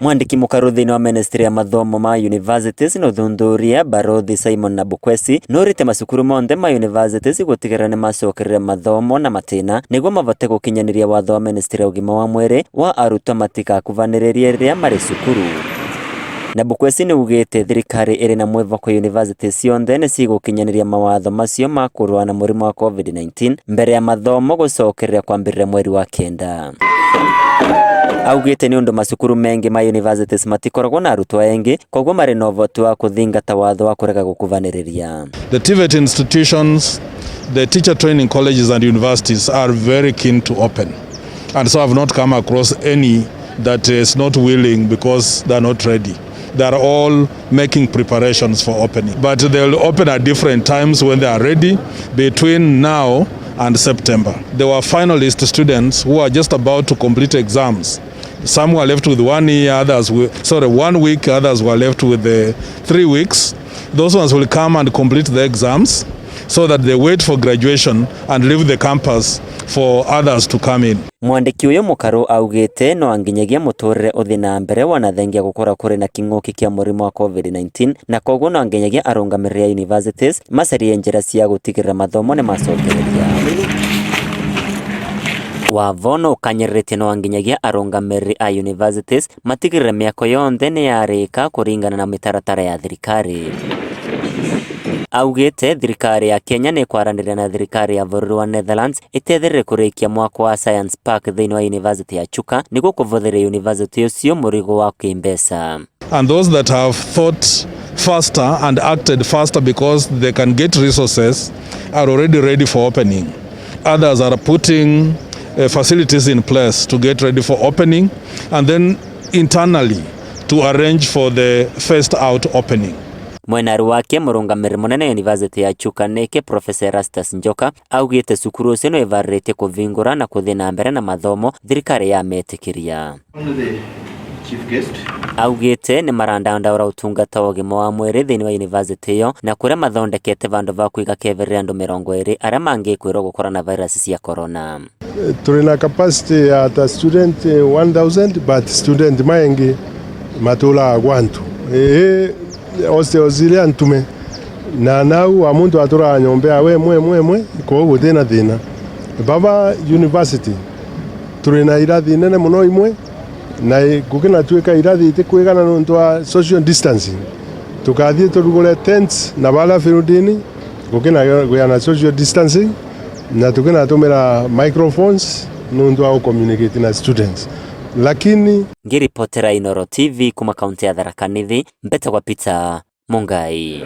Mwandĩki mũkaru thĩinĩ wa ministry ya mathomo ma universities na ũthuthuria Barothi Simon Nabukwesi nĩorĩte macukuru monthe ma universities gũtigĩrĩra nĩmacokerire mathomo na matĩna nĩguo mabote gũkinyanĩria watho wa ministry ya ũgima wa mwĩrĩ wa arutwo matikakuvanĩrĩrie rĩrĩa marĩ cukuru. Nabukwesi nĩugĩte thirikari ĩrĩ na mwĩvoko universities cionthe nĩcigũkinyanĩria mawatho macio ma kũrũa na mũrimũ wa COVID-19 mbere ya mathomo gũcokerera kwambĩrĩria mweri wa kenda. Augĩte nĩ ũndũ macukuru mengĩ ma universities matikoragwo na arutwo aingĩ koguo marĩ na ũvoti wa kũthingata watho wa kũrega gũkuvanĩrĩria. The TVET institutions, the teacher training colleges and universities are very keen to open. And so I've not come across any that is not willing because they're not ready. They are all making preparations for opening. But they'll open at different times when they are ready between now and September. There were finalist students who are just about to complete exams. Some were left with 1 year, others with, sorry, 1 week, others were left with 3 weeks. Those ones will come and complete the exams so that they wait for graduation and leave the campus for others to come in. Mwandĩki ũyũ mũkaru augĩte no anginyagia mũtũrĩre ũthiĩ na mbere wanathengia gũkorwo kũrĩ na kĩng'ũki kĩa mũrimũ wa COVID-19, na koguo no nginyagia arũngamĩrĩri a universities macarie njĩra cia gũtigĩrĩra mathomo nĩmacokereria. Wavo no ũkanyĩrĩrĩtie no nginyagia arũngamĩrĩri a universities matigĩrĩre mĩako yonthe nĩyarĩka kũringana na mĩtaratara ya thirikari. Augĩte thirikari ya Kenya nĩ ĩkwaranĩria na thirikari ya bũrũri wa Netherlands ĩteithĩrĩrie kũrĩkia mwako wa Science Park thĩinĩ wa University ya Chuka nĩguo kũvũthĩria university ũcio mũrigo wa kĩmbeca. And those that have thought faster and acted faster because they can get resources are already ready for opening. Others are putting facilities in place to get ready for opening and then internally to arrange for the first out opening. Mwenaru wake mũrũngamĩrĩri mũnene University ya Chuka nĩke Professor Erastus Njoka augĩte cukuru ũcio nĩ wĩvarĩrĩtie kũvingũra na kũthiĩ na mbere na mathomo thirikari yametĩkĩria. The chief guest. Augĩte nĩ marandandaũra ũtungata wa ũgima wa mwĩrĩ thĩinĩ wa university ĩyo na kũrĩa mathondekete vandũ va kũiga keverera andũ 20 arĩa mangĩkwĩrwo gũkorwo na virus cia corona. Tuli na capacity ya ta student 1000, but student maingi matula gwantu hostel zile ntume na nau wa muntu atura nyombe awe mwe mwe mwe, koguo thina thina baba university tuli na irathi nene muno imwe na gukinatuika irathi itikwigana nuntu wa social distancing, tukathie turugure tents na bala firudini gukina gwia na social distancing na tukinatumira microphones nuntu wa communicate na students, lakini Ngiripotera Inoro TV kuma kaunti ya Tharaka Nithi, mbetagwa Peter Mungai.